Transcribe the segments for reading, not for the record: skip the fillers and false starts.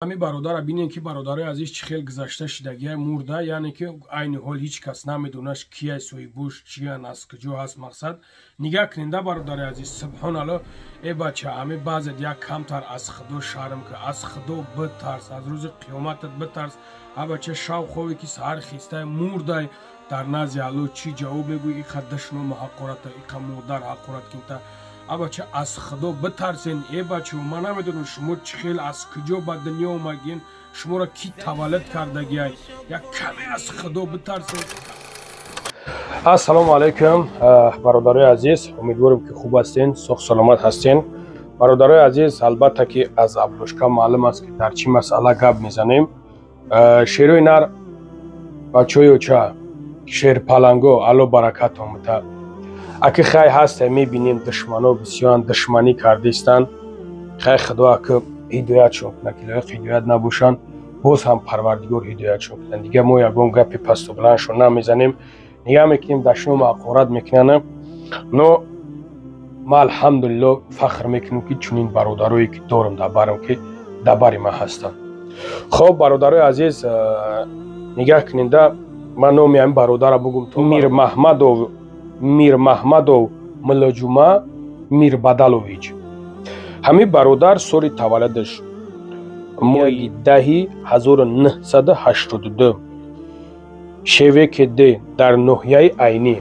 Ҳами бародара бинем, ки бародарои азиз, чӣ хел гузашта шидагия, мурда. Яъне ки айни ҳол ҳеҷ кас намедонаш, кияй соҳибош, чиян, аз куҷо ҳаст. Мақсад, нигаҳ куненда, бародари азиз, субҳоналло. Э бача, ҳами баъзед як камтар аз Худо шарм ки, аз Худо битарс, аз рӯзи қиёматат битарс. А бача, шав хове ки саҳар хистай, мурдай, дар назди Алло чӣ ҷавоб мегӯй? Иқа дашнома ҳақората, иқа модар ҳақорат кинта. Абача, аз Худо битарсен. Э бачо, ман намедонам, шумо чӣ хел, аз куҷо ба дунё омадген, шуморо кӣ таваллуд кардагиай. Як каме аз Худо битарсен. Ассалому алайкум, бародарои азиз. Умедворем, ки хуб ҳастен, соҳ саломат ҳастен. Бародарои азиз, албатта ки аз обложка маълум аст, ки дар чӣ масъала гап мезанем. Шерои нар, бачаҳои оча, шерпаланго, Алло баракатон бита. Аки хай ҳаста, мебинем, душмано бисёран, душманӣ кардистанд. Хай, Худо аки ҳидоятшон кунад, ки лоиқ ҳидоят набошанд, боз ҳам Парвардигор ҳидоятшон кунад. Дигар мо ягон гапи пасту баландшон намезанем. Нигаҳ мекунем, дашнома ҳақорат мекунанд, но ма, алҳамдулилло, фахр мекунем, ки чунин бародарое ки дорам дар барам, ки дар бари ман ҳастанд. Хоб, бародарои азиз, нигаҳ куненда, ман номи ҳамин бародара бугум: то Мирмаҳмадов, Мирмаҳмадов Муллоҷума Мирбадалович. Ҳамин бародар соли таваллудаш моҳи 10-и 1982, Шевекд, дар ноҳияи Айнӣ.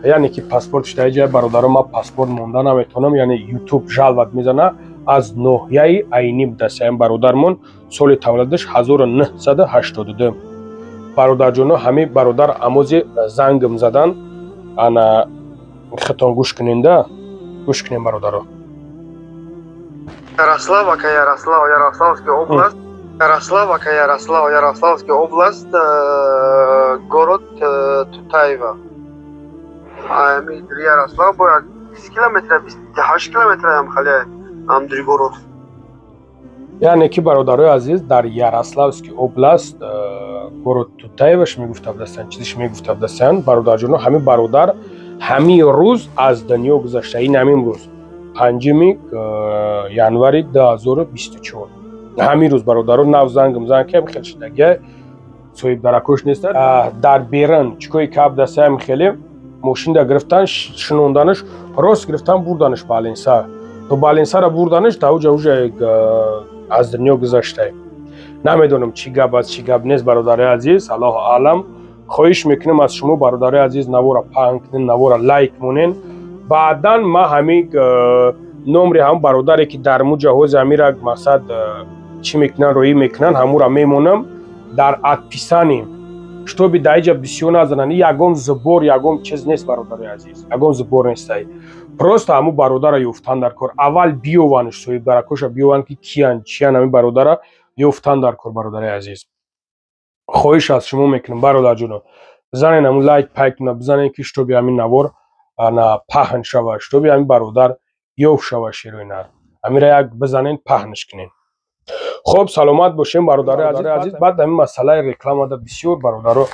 Яъне ки паспортш дар ҷои, бародаро, ман паспорт монда наметавонам, яъне Ютуб жаловать мезана. Аз ноҳияи Айнӣ будаст ҳамин бародармон, соли таваллудаш 1982. Бародарҷоно, ҳамин бародар амози зангм задан. Ана, хитон гӯш куненда, гӯш кунем, бародаро. Ярослав, ака, Ярослав, Ярославская область. Ярослав, ака, Ярослав, Ярославская область, город Тутаева. Ярослав бояд 20 километра, 28 километра ам хали амдри город. Яъне ки, бародарои азиз, дар Ярославский область, город Тутаеваш мегуфтабдастан, чизиш мегуфтабдастан. Бародарҷоно, ҳамин бародар ҳамин рӯз аз дунё гузашта. Ин ҳамин рӯз, 5-уми январи 2024, ҳамин рӯз, бародаро, нав зангм зан ки хел шидагия, соҳибдаракош нестад дар берун. Чикои кабдаста, ҳамин хеле мошинда гирифтан, шинонданаш, рост гирифтан, бурданаш больница. То больница ра бурданаш, дар уҷа уже аз дунё гузашта. Намедонам, чӣ гап аст, чӣ гап нест, бародарои азиз, Аллоҳу аълам. Хоҳиш мекунем аз шумо, бародарои азиз, навора паҳн кунен, навора лайк монен. Баъдан ма ҳамин номри ҳам бародаре, ки дар муҷаҳози ҳамира, мақсад, чӣ мекунанд, роӣ мекунанд, ҳамура мемонам дар описание, чтобы дар иҷа бисёр назананд. Ягон сбор, ягон чиз нест, бародарои азиз, ягон сбор нестай. Просто ҳамун бародара ёфтан дар кор. Аввал биёванш, соҳибдаракоша биёванд, ки киян, чиян. Ҳамин бародара ёфтан дар кор, бародари азиз. Хоҳиш аз шумо мекунам, бародарҷоно, бизанен ҳамун лайк пайкуна, бизанен, ки чтобы ҳамин навор на паҳн шава, чтобы ҳамин бародар ёфт шава. Шерои нар, ҳамира як бизанен, паҳнш кунен. Хоб, саломат бошем, бародарои азиз. Баъд ҳамин масъалаи рекламада бисёр бародаро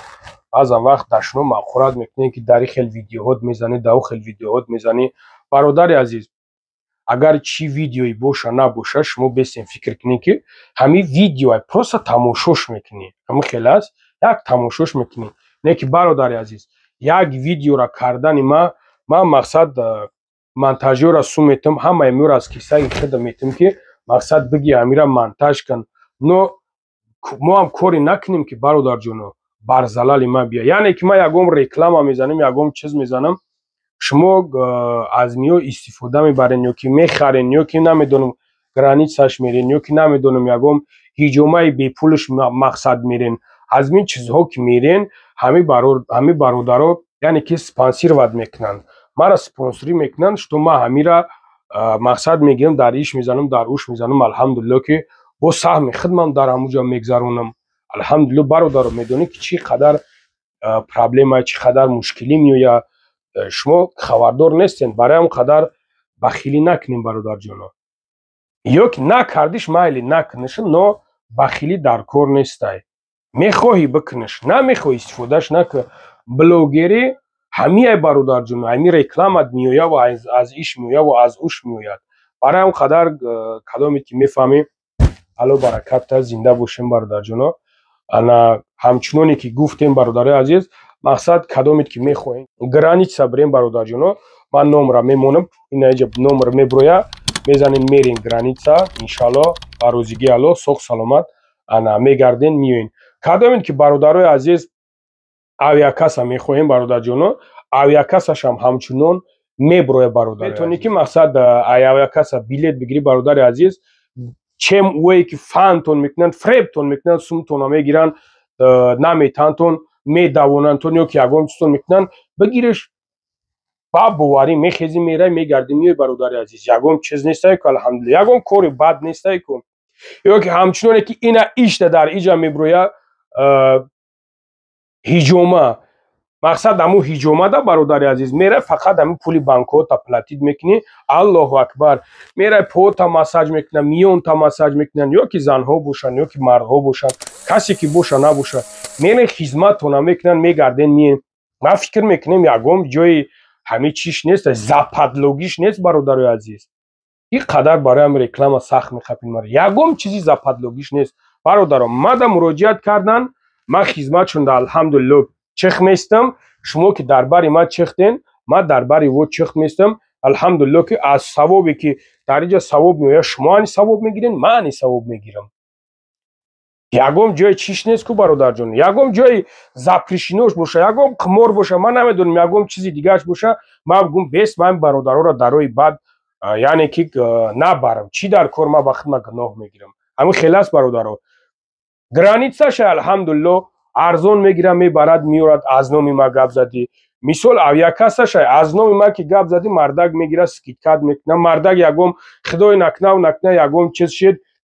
баъзан вақт дашном ҳақорат мекунем, ки дар ин хел видеоҳот мезанӣ, дар он хел видеоҳот мезанӣ. Бародари азиз, агар чӣ видеое боша, набоша, шумо бесен фикр кунед, ки ҳамин видеоа просто тамошош мекунӣ. Ҳамин хел аст, як тамошош мекунӣ. Не ки, бародари азиз, як видеора кардани ман, мақсад, монтажёра сум метам, ҳамаи меёра аз кисаи худам метам, ки, мақсад, биги ҳамира монтаж кун. Но мо ҳам коре накунем, ки, бародарҷоно, бар залали ман бия. Яъне ки ман ягон реклама мезанам, ягон чиз мезанам, шумо аз миё истифода мебарен ё ки мехарен, ё ки намедонам, граница ш мерен, ё ки намедонам, ягон ҳиҷомаи бепулш, мақсад, мерен. Аз мин чизҳо ки мерен, ҳамин бародаро, яъне ки спонсировать мекунанд, мара спонсорӣ мекунанд, что ман ҳамира, мақсад, мегирам, дар иш мезанам, дар уш мезанам. Алҳамдулилло, ки бо саҳми хидмам дар ҳамуҷа мегзаронам, алҳамдулилло. Бародаро, медонӣ, ки чӣ қадар проблема, чӣ қадар мушкилӣ меояд, шумо хабардор нестен. Барои ҳам қадар бахилӣ накунем, бародарҷоно. Ё ки накардиш, майли, накуниш, но бахилӣ дар кор нестай. Мехоҳӣ, бикуниш, намехоҳӣ, истифодаш накун. Блогерӣ ҳамияй, бародарҷоно, ҳами рекламат меояд ва аз иш меояд ва аз уш меояд. Барои ҳам қадар кадоме ки мефаҳмӣ. Алло баракатта, зинда бошем, бародарҷоно. Ана ҳамчуноне ки гуфтем, бародарои азиз, мақсад кадомед ки мехоҳем граница бирем, бародарҷоно, ман номра мемонам, инаиҷа номр меброя, мезанем, мерем граница. Иншалло, ба рӯзигии Алло, соғ саломат ана мегарден, миёен. Кадомед ки, бародарои азиз, авиакасса мехоҳем, бародарҷоно, авиакассашам ҳамчунон меброя, бародар. Метавонӣ ки, мақсад, авиакасса билет бигирӣ, бародари азиз, чем ӯе ки фантон мекунанд, фребтон мекунанд, сумтона мегиранд, наметантон, медавонандтон ё ки ягон чизтон мекунанд. Бигириш, ба боварӣ мехезӣ, мерай, мегардӣ, миёй, бародари азиз. Ягон чиз нестае ку, алҳамдулилла, ягон кори бад нестае ку. Ё ки ҳамчуноне ки ина ишта дар иҷа меброя, ҳиҷома. Мақсад, ҳамун ҳиҷомада, бародари азиз, мерай, фақат ҳамин пули банкота платить мекунӣ. Аллоҳу акбар! Мерай, пота массаж мекунанд, миёнта массаж мекунанд, ё ки занҳо бошанд, ё ки мардҳо бошанд, касе ки боша набоша, мерен, хизматтона мекунанд, мегарден, миен. Ман фикр мекунем, ягон ҷои ҳамин чиш нест, западлогиш нест, бародарои азиз. Ин қадар бароям реклама сахт мехапин мара. Ягон чизи западлогиш нест, бародаро. Мада муроҷиат кардан, ман хизматшонда, алҳамдулилло, чех местам. Шумо ки дар бари ман чехтен, ман дар бари во чех местам. Алҳамдулилло, ки аз савобе ки дар инҷа савоб меояд, шумо ани савоб мегирен, ман ани савоб мегирам. Ягон ҷои чиш нест ку, бародарҷон. Ягон ҷои запрещено ш боша, ягон қимор боша, ман намедонам, ягон чизи дигараш боша, ман гум бес, ман бародароро дар роҳи бад, яъне ки, набарам. Чӣ дар кор? Ман ба хидмат гуноҳ мегирам. Ҳамин хел аст, бародаро. Границаша, алҳамдулилло, арзон мегирам, мебарад, меорад. Аз номи ма гап задӣ, мисол, авиакассаша аз номи ма ки гап задӣ, мардак мегирад, скидка мекунад. Мардак ягон, худои накунав накуна, ягон чиз шид,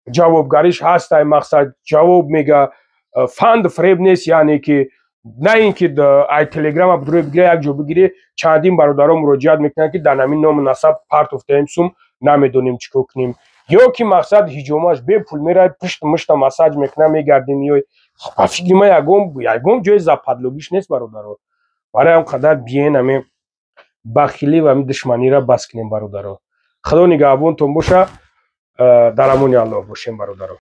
ҷавобгариш ҳастай, мақсад, ҷавоб мега. Фанд фреб нест, яъне ки на ин ки ай телеграма бидурӯ бигира, як ҷо бигирӣ. Чандин бародаро муроҷиат мекунанд, ки дар ҳамин ному насаб партофтаем сум, намедонем чӣ кор кунем. Ё ки, мақсад, ҳиҷомаш бепул меравад, пушт мушта массаж мекунад, мегардем, меёй. Ба фикри ман, ягон ҷои западлогиш нест, бародаро. Барои ҳам қадар биен, ҳаме бахилӣ ва ҳами душманиро бас кунем, бародаро. Худо нигаҳбонтон боша, дар амони Аллоҳ бошем, бародаро.